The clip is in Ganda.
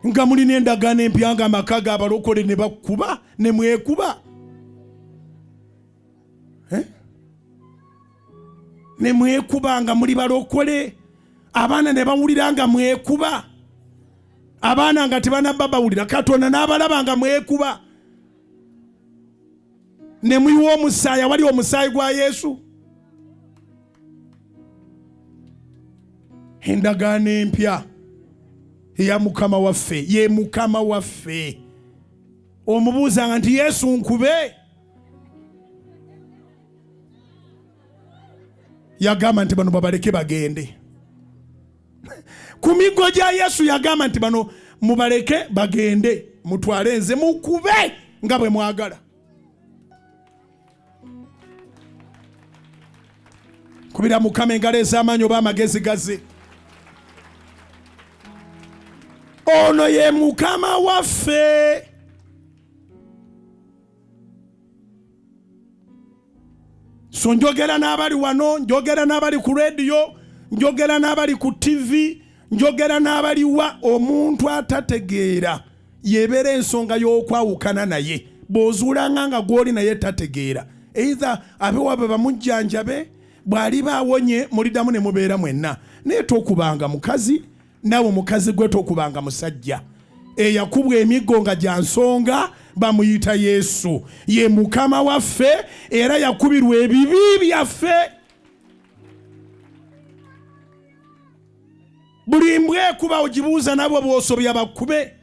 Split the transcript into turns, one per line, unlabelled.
Nga mulina endagaano empya nga amaka g'abalokole ne bakuba ne mwekuba, eh? Ne mwekuba nga muli balokole, abaana ne bawulira nga mwekuba, abaana nga tebanabba bawulira Katonda n'abalaba nga mwekuba, ne muyiwa omusaayi awali omusaayi gwa Yesu. Endagaano empya eya Mukama waffe ye Mukama waffe. Omubuuzanga nti Yesu nkube, yagamba nti bano babaleke bagende. Ku miggo gya Yesu yagamba nti bano mubaleke bagende, mutwale nze mukube nga bwe mwagala. Kubira Mukama engalo ez'amaanyi oba amagezi gaze. Ono ye Mukama waffe. So njogera n'abali wano, njogera n'abali ku rediyo, njogera n'abali ku tivi, njogera n'abaliwa. Omuntu atategeera yebeera ensonga y'okwawukana naye. Bw'ozuulanga nga gw'oli naye tategeera, either abewaabwe bamujjanjabe, bw'aliba awonye muliddamu ne mubeera mwenna. Naye tokubanga mukazi, naawe mukazi gwe tokubanga musajja. Eyakubwa emiggo nga gya nsonga bamuyita Yesu, ye Mukama waffe, era yakubirwa ebibi byaffe. Buli mbwa ekuba ogibuuza nabwe bw'osobya bakube.